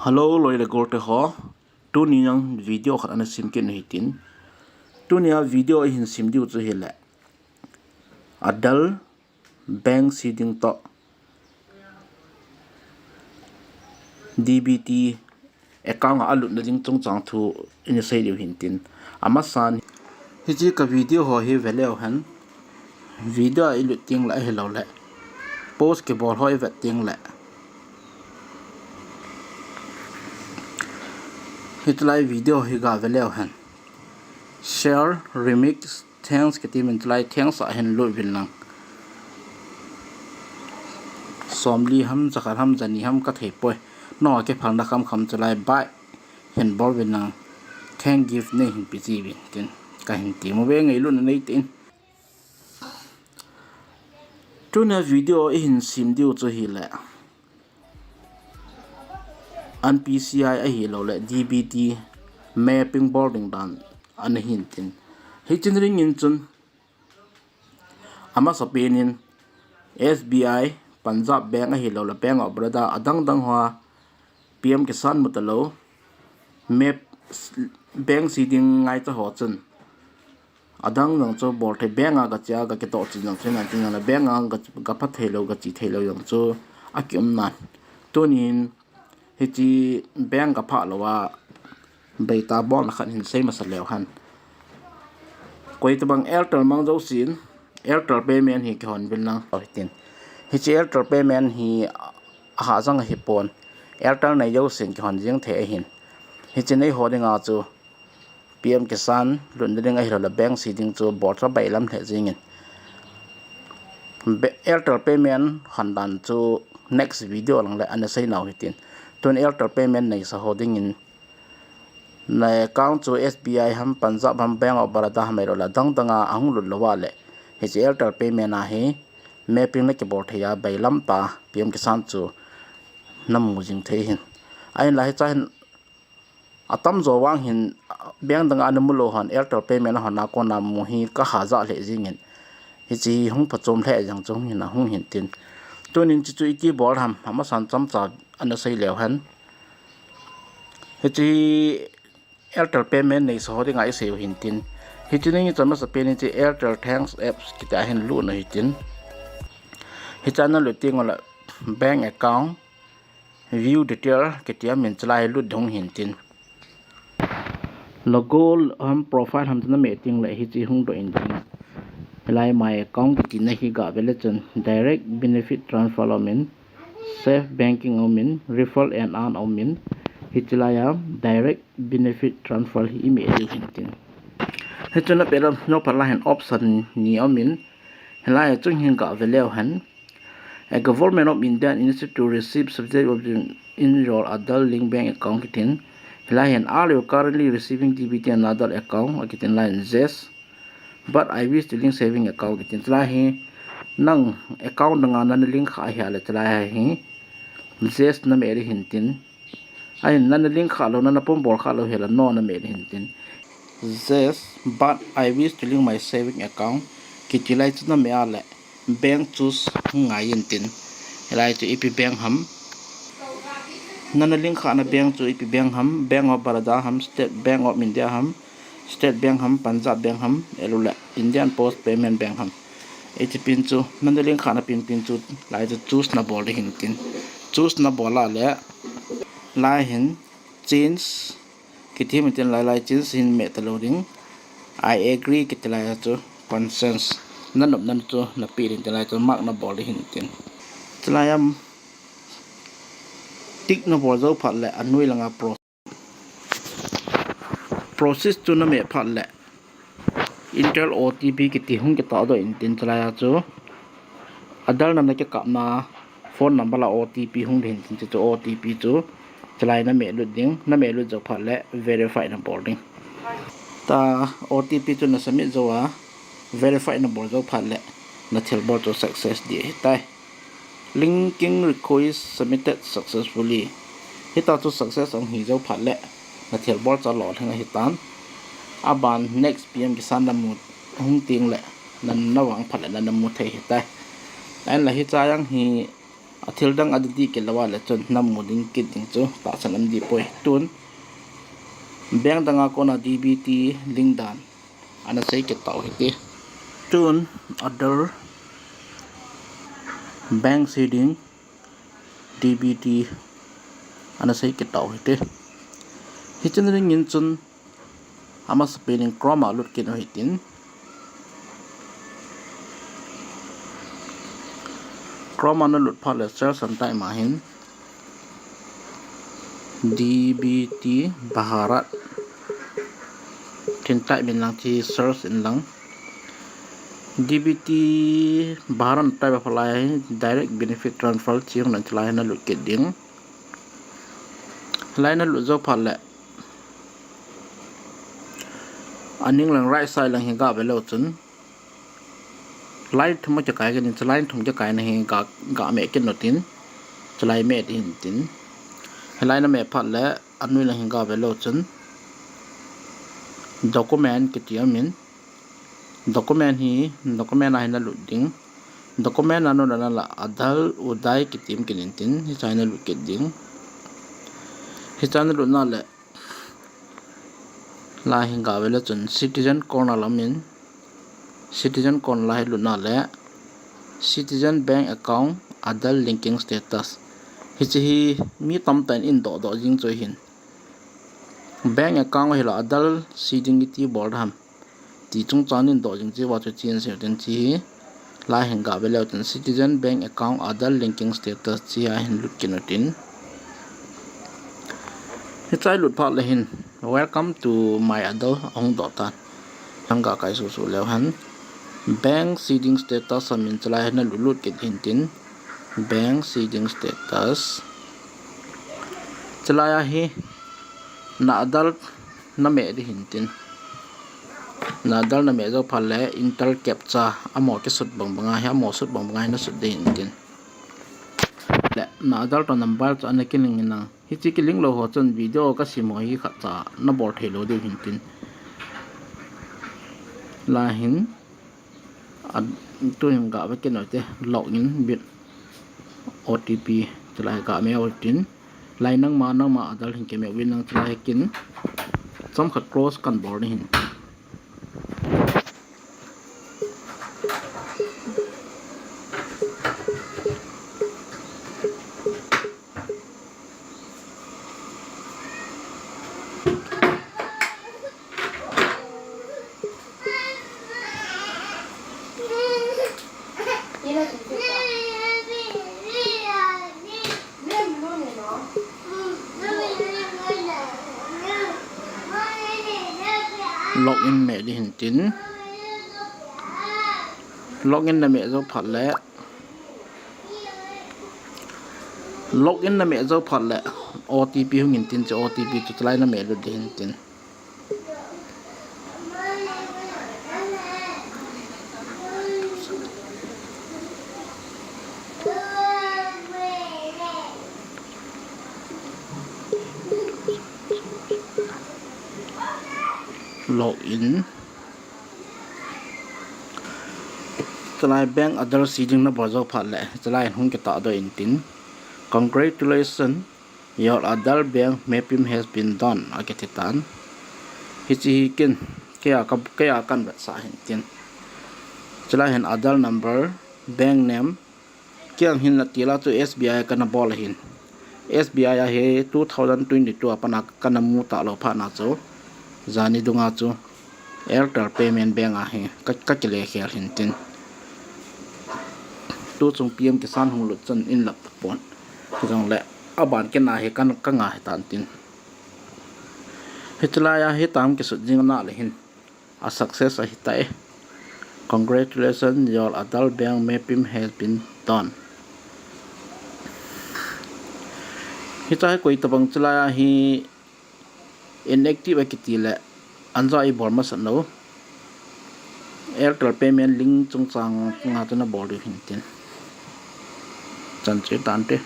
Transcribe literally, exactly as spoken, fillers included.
Hello, loi le gol te ho. Tuni jong video khat ana sim kit u hitin. Tunia video ihin sim diu chu hile, Aadhaar bank seeding toh D B T account a alutna ding chungchang thu ina sei diu hintin. Amasan, hiche ka video ho hi ve leu hen. Video a ilut teng le ahilou le post kibol ho ivet teng le, hiche lai video hi ga ve leu hen. Share, remix, thanks kiti min, hiche lai thanks a hin lut uvin lang. Somli ham, jakhat ham, jani ham ka thei poi. Nangho kiphalna khamkham hiche lai buy hin bol uvin lang. Thank gift nei hin pe ji uvin tin ka hin ti mo ve, ngailutna nei tin. Tunia video ihin sim diu chu hile, N P C I ahilou le D B T mapping bol ding dan ana hintin. Hiche ding in chun, amasapen in S B I, Punjab Bank ahilou le Bank of Baroda, adang dang hoa P M Kisan mu talou, map, bank seeding ngaicha ho chun adang jong chu bol thei, bank a ga che a ga kitoh chin jong chu, na tin jong le bank a ga, ga pha thei lou, ga che thei lou jong chu akium nan. Tunin hiche bank ga phah lou a, beita bolna khat hin sei masa leu hen. Koi tabang Airtel mang jousen, Airtel payment hi kihon uvin lang. Hitin. Hiche Airtel payment hi ahahjang ahipon, Airtel nei jousen kihon jeng thei ahin. Hiche nei ho dinga chu P M Kisan lutna ding ahilou le bank seeding chu bol chu abailam lheh jengin. Be-, Airtel payment hon dan chu next video lang le ana sei nau hitin. Tun Airtel payment neisa ho dingin, na account chu S B I ham, Punjab ham, Bank of Baroda ham ahilou le adang dang a ahung lut lou a le, hiche Airtel payment a hi mapping na kibol thei a, bailam tah a P M Kisan chu namu jing thei hin. Ahinla hiche hin atamjo vang hin, bank dang a namu lou hon Airtel payment a hon a kona mu hi ka hahsa lheh jengin. Hiche hi hung phachom lheh jeng chu hung hin a hung hintin. Tunin hiche chu iti bol ham, amasan chomcha ana sei leu hen. Hiche hi Airtel payment neisa ho dinga isei u hintin. Hiche ding in chun amasapen in hiche Airtel Thanks apps kiti a hin lut u hitin. Hiche a nalut teng ule bank account, view detail kiti a min, hiche lai lut ding hintin. Logo ham profile ham chu nameh teng le hiche hung doh intin. Hilai my account kiti na hi ga ve le chun direct benefit transfer aumin, safe banking aumin, refer and earn aumin, hiche lai a direct benefit transfer hi imeh diu hintin. Hiche chu napeh lou phat lai hin option ni aumin, hilai a chun hin ga ve leu hen. A Government of India initiative to receive subsidy of the, in your Aadhaar linked bank account kitin. Hilai hin, are you currently receiving D B T in Aadhaar account? Akitin lai hin yes. But I wish to link saving account kitin. Hilai hi, nang account dang a nana link kha ahile hilai hi yes nameh ding hintin. Ahin nana link kha lou, nana pon bol kha lou hile no nameh ding hintin. Yes, but I wish to link my saving account kiti lai chu nameh a le bank choose hung ngai intin. Hilai chu ipi bank ham, nana link khana bank chu ipi bank ham, Bank of Baroda ham, State Bank of India ham, State Bank ham, Punjab Bank ham, ahilou le Indian Post Payment Bank ham. Hiche pin chu, nana link khana pin pin chu, lai chu choose nabol ding hintin. Choose nabol a le, lai hin, change kiti min tin, lai lai change hin meh talou ding. I agree kiti lai chu, consent. Nanop nan chu napeh ding tin, lai chu mark nabol ding hintin. Chulai a tick nabol jou phat le, anoi langa pro- process chu nameh phat le, enter O T P kiti hung kitah doh intin, chulai a chu Aadhaar nana kikapna phone number a O T P hung ding hintin, chu O T P chu chulai nameh lut ding, nameh lut jou phat le verify nabol ding. Tua O T P chu nasubmit jou a, verify nabol jou phat le nathilbol chu success ding ahitai. Linking request submitted successfully. Hitia chu success ahung hi jou phat le nathilbol chu alolhing ahitan. Aban next P M Kisan namu hung teng le, nana vang phat le nana mu thei ahitai. Ahinla hiche a jong hi Athil dang adih dih kit lou a le chun namu ding kit ding chu tahsan um dih poi. Tun bank dang a kona D B T link dan ana sei kit tau hite. Tun other bank seeding D B T ana sei kit tau hite. Hichun ring in chun amasapen in Chrome a lut kit u hitin. Chrome a nalut phat le search a type ma hin D B T Bharat tin type in lang, ti search in lang. D B T Bharat type a phalai direct benefit transfer ti hung nang, chulai nalut kit ding. Lai nalut jou phat le aning lang right side lang hi ga ve leu chun line thum a kikai kit in, chu line thum kikai na hi ga, ga meh kit nu tin, chulai meh ding hin tin. Hilai na meh phat le anoi lang hi ga ve leu chun document kiti aum in, document hi, document a hi nalut ding. Document a nuna la Aadhaar Uday kiti um kit in tin, hichai nalut kit ding. Hichai nalut na le lai hi ga ve leu chun citizen corner lam in, citizen corner lai hi lut na le citizen bank account Aadhaar linking status. Hiche hi mi tamtah in doh doh jing chu hin. Bank account hilou Aadhaar seeding iti bol ham ti chungchang in doh jing chu va chu chin se tin, chu hi lai hin ga ve leu tin citizen bank account Aadhaar linking status chu a hin lut kit nu tin. Hichai lut phat le hin welcome to my Aadhaar ahung doh tan. Hang ga kai susu leu hen bank seeding status a min chulai hin nalut lut kit hin tin, bank seeding status. Chulai a hi na Aadhaar na meh ding hin tin. Na Aadhaar na meh jou phat le enter captcha, amo kisut bang bang a hi, amo sut bang bang a hi nasut ding hin tin. Le na Aadhaar to number chu ana kilink in lang. Hiche kilink lou ho chun video kasim ho hi khatcha nabol thei lou diu hin tin. Lai hin, a, tu hin ga ve kit nu te, login bit O T P, chulai ga meh u tin. Lai nangma, nangma Aadhaar hin kimeh uvin lang, chulai kin chomkhat close kan bol ding hin. Login meh ding hin tin. Login na meh jou phat le, login na meh jou phat le O T P hung in tin, chu O T P chu chulai na meh lut ding hin tin. Login. Chulai bank Aadhaar seeding nabol jou phat le, chulai hung kitah doh in tin. Congratulations, your Aadhaar bank mapping has been done, akiti tan. Hiche hi kin, kei a ka, kei a kan vetsah hin tin. Chulai hin Aadhaar number, bank name, kei a hin natil a chu S B I kana bol ahin. S B I a hi two thousand twenty-two a pat a kana mu talou phat na chu, jani dunga chu Airtel Payment Bank a hi ka, ka kile khel hin tin. Tu chung P M Kisan hung lut chun in lap tapon. Jongle aban kin a hi kan, ka ngai tan tin. Hiche lai a hi tam kisut jing na le hin a success ahi tai. Congratulations, your Aadhaar bank mapping has been done. Hiche hi koi tabang chulai a hi inactive akiti le, anja i bol masat nau. Airtel payment link chungchang nga chu nabol diu hin tin. Chan chu tante.